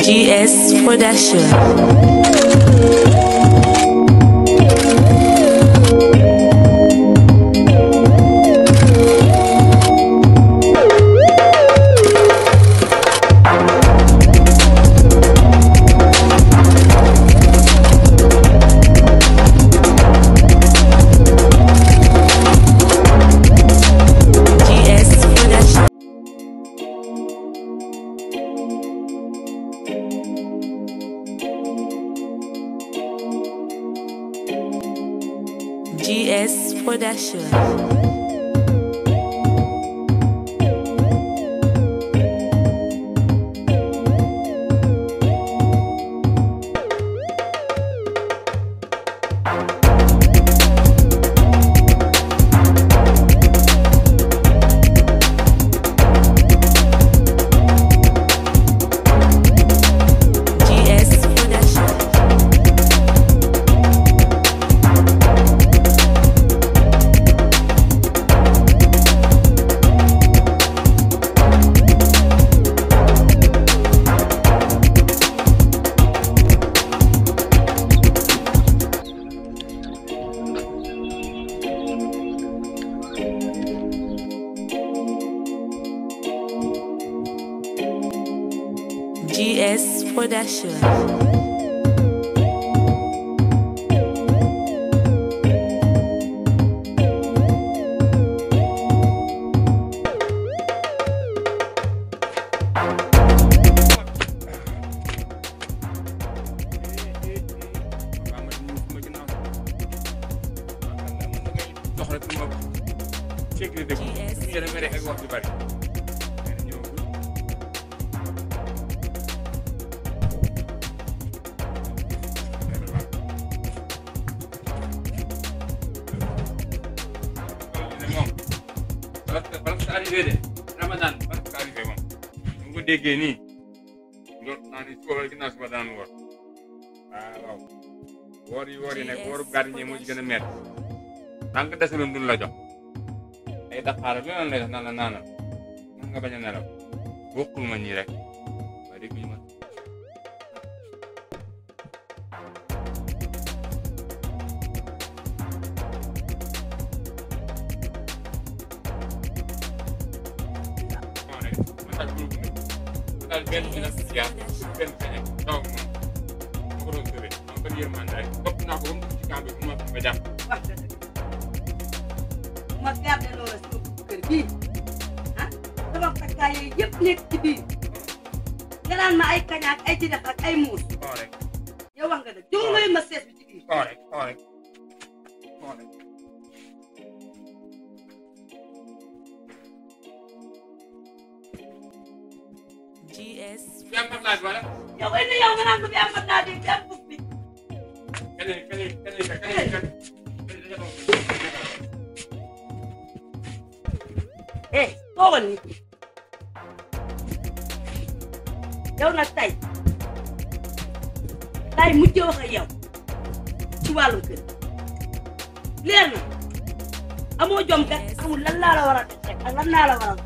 GS Production. GS Production. GS Production. Ramadan parce que arrivé moom mu ko déggee nii njort naa ni suba wala ginnaaw suba daan woor waaw woor yi nag wooru gardien moo ci gën a métti tant que desalum duñ la jox ay daqaar lu leen lay def naan la naanal mën nga bañ a nelaw bokkul ma ñii rek waaye dégg ñu ma benn dina siyaar benn kaña taw moom ma ko doon tëbee moom benn yërmande rek topp naa ko ba mu dugg ci camp bi ma ba jàpp ma gardé loola sama kër bii ah sama takkaay yi yëpp nekk ci biir nga naan ma ay kaña ak ay jinax ak ay muus yow wax nga dëgg jox nga ma sees bi ci biir GS. bi am laaj wala yow ay na yow nga naan ko bi am naa dégg bi am fuf bi toogal ni yow nag tey mujjee wax ak yow ci wàllum kër leer na amoo jom kat amul lan laa la war a def rek ak lan naa la war a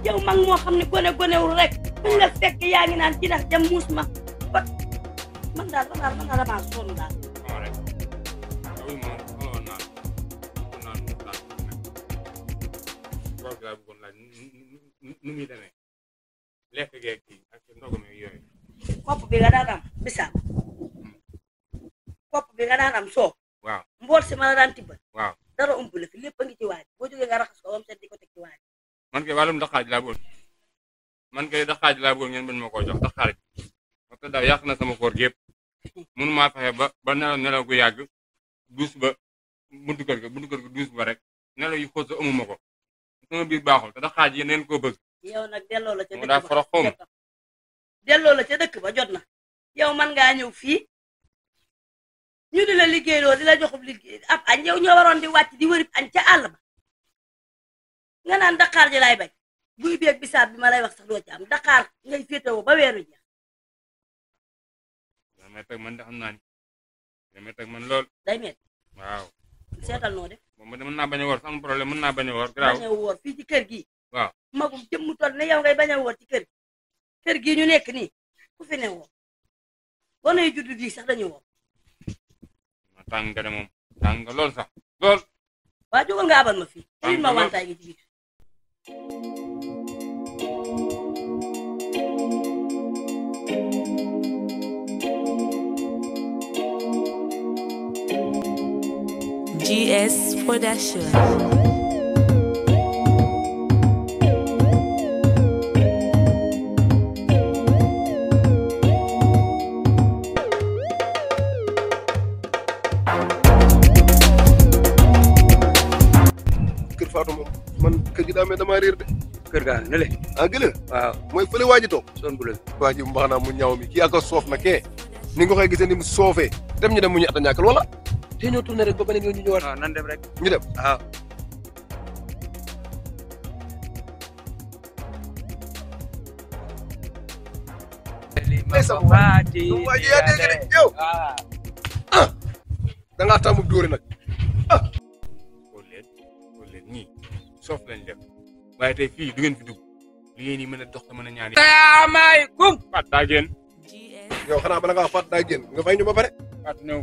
yow mag moo xam ne gonewul rek buñ la fekk yaa ngi naan ci ndax jam muus ma bat man daal damaa sonn daal nu muy demee lekk geeg kii ak ndogu mi yooyu kopp bi nga daan am bisaab kopp bi nga daan am soo waaw mbool si ma la daan tibbal waaw dara umpule fi lépp a ngi ci waaj boo jógee nga raxas ko ba mu set di ko teg ci waaj man kay wàllum daqaaj laa bëggoon ngeen bañ ma koo jox daqaaj parce que daaw yàq na sama koor gi yëpp mënu maa fexe ba nelaw gu yàgg duus ba buntu kër ga duus ba rek nelaw yu xóot sa amuma ko sama biir baaxul te daqaaj yi neen koo bëgg yow nag delloo la ca daa forox xawma delloo la ca dëkk ba jot na yow man ngaa ñëw fii ñu di la liggéeyloo di la joxub liggéey ab añ yow ñoo waroon di wàcc di wërib añ ca àll ba nga naan daqaar ji laay bañ buy beeg bisaab bi ma lay wax sax doo ci am daqaar ngay féetewoo ba weeru jeex damay teg man de xam naa ni damay teg man lool day met waaw seetal noo def moom mën naa bañ a woor sama problème mën naa bañ a woor garaaw bañ a woor fii ci kër gi waaw magum jëm mu toll ne yow ngay bañ a woor ci kër gi kër gii ñu nekk nii ku fi ne woo gone yu juddu bii sax dañu woo tàng de moom tàng lool sax lool waa jógal nga abal ma fii lin ma wantaay gi ci biir GS Production. kër Fatou moom man kër gi daa mel damaa réer de. kër gaa ne le. ah gële. waaw mooy fële waa ji toog. son bu la. waa ji mbaax naa mu ñaaw mi kii ak a soof na kee ni nga koy gisee ni mu soofee dem ñu dem mu ñu at a ñàkkal wala. te ñoo tourné rek ba beneen yoon ñu ñëwaat. waaw nan dem rek. ñu dem waaw. waa ji yaa dégg rek yow. da ngaa tàmm dóore nag. xool leen ñii soof lañ def waaye tey fii du ngeen fi dugg li ngeen yi mën a dox te mën a ñaan salaamaaleykum. Fatou daa génn yow xanaa bala ngaa faat daa génn nga fay ñu ba pare. Fatou ñëw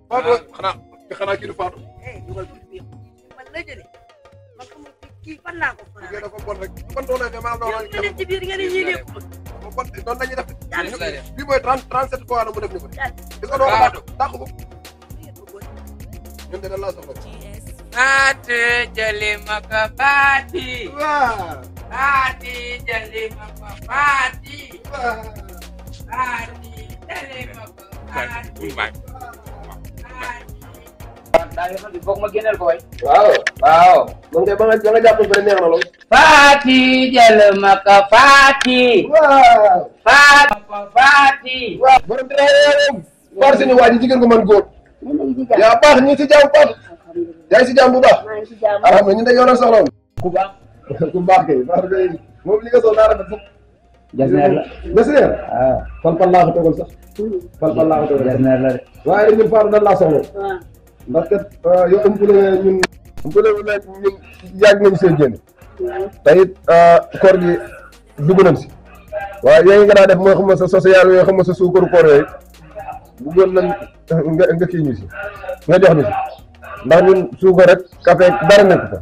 Fatou xanaa kii du Fatou. dugal ci biir man la jëlee man xamul kii fan laa ko faral liggéey dafa bon rek ban doon lay demee am na wala. ci biir nga ne ñii lépp bon noonu la ñuy def. yàlla bii mooy 37 fois la mu def ni ko de. yàlla gis nga doo ko dàq ko ñun de dañ laa soxla. Fatou jëli ma ko Faati. waaw. Faati jëli ma ko Faati. Faati jëli ma ko Faati. daa ngi xam foog ma génneel ko way. waaw. waaw. moom kay ba nga jàpp ba neex na lool. Faati jëli ma ko Faati. waaw. Faati ma ko Faati. waaw. borom dina yow. force ni waa ji jigéen ko mën góor. yaa baax ñu si jàmm Fatou. yaa ngi si jàmm bu baax. alhamdulilah ñun de yow na soxla woon. ku baax. ku baax kay baax kay moom li nga soxla naa rafet sax. jasneer la. jasneer. waaw. fan laa ko tegal sax. fan laa ko tegal. jasneer la de. waaye ñun Fatou dañ laa soxla. ndax kat yow umpule ñun ñun yàgg nañu see génn. te it koor gi dugg nañ si. waaye yooyu nga daa def moo xam ne sa social yooyu xam ne sa suukaru koor yooyu bëggoon nañ nga kii ñu si nga jox ñu si ndax ñun suukar rek café dara nekk fa.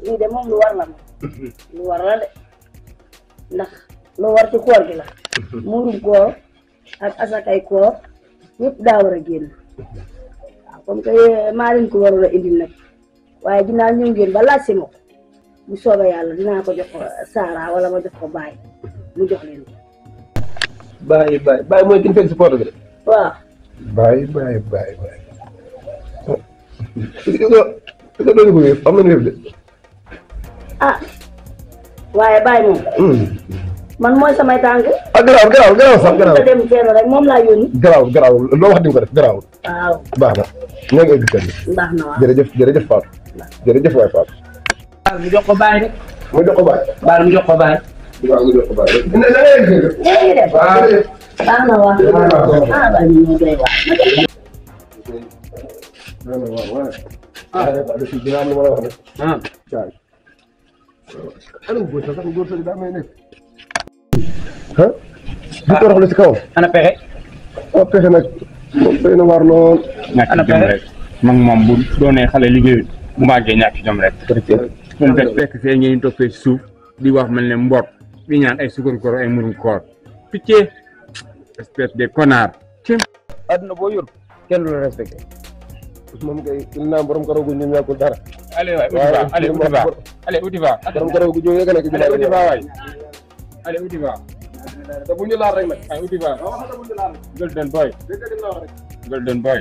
lii de moom lu war la moom lu war la de ndax lu war ci koor gi la muurum koor ak asakay koor yëpp daa war a génn waaw comme que maa leen ko warul a indil nag waaye dinaa ñëw ngeen ba laaj si ma ko bu soobee yàlla dinaa ko jox ko Saara wala ma jox ko Baye mu jox leen ko. Baye mooy ki ñu fekk si porte bi de. waaw. Baye. est-ce que doo ko wéef am na wéef de. ah waaye Baye moom. man mooy samay tànk. ah garaaw sax garaaw. dem fenn rek moom laa yónni. garaaw loo wax di nga ko def garaaw. waaw. baax na ñoo ngi egg kër gi. baax na waaw jërëjëf Fatou. jërëjëf waay Fatou. waaw mu jox ko Baye rek. mu jox ko Baye. Baal mu jox ko Baye. waaw mu jox ko Baye. léegi de. baax na waaw. ah Baye ñu ngi lay wax. dinaa am lu ma la wax rek. caay. ana góor sax daa may nekk. di ko roxlu si kawam. ana pexe. pexe nag moom doy na waar lool. ñàkk jom rek mag moom bu doonee xale liggéeyut bu màggee ñàkk jom rek ñun fekk fee ngeen toog fee ci suuf di wax mel ne mbor di ñaan ay sukkur koor ay murum koor picce espèce de connard adduna boo yor kenn du la respecté. moom kay il naa borom karaw gu ñu ñàkkul dara. allez waay uti va borom karaw gu jógee nekk allez uti va waay allez uti va te bu ñu laal rek nag. ay uti va golden boy golden boy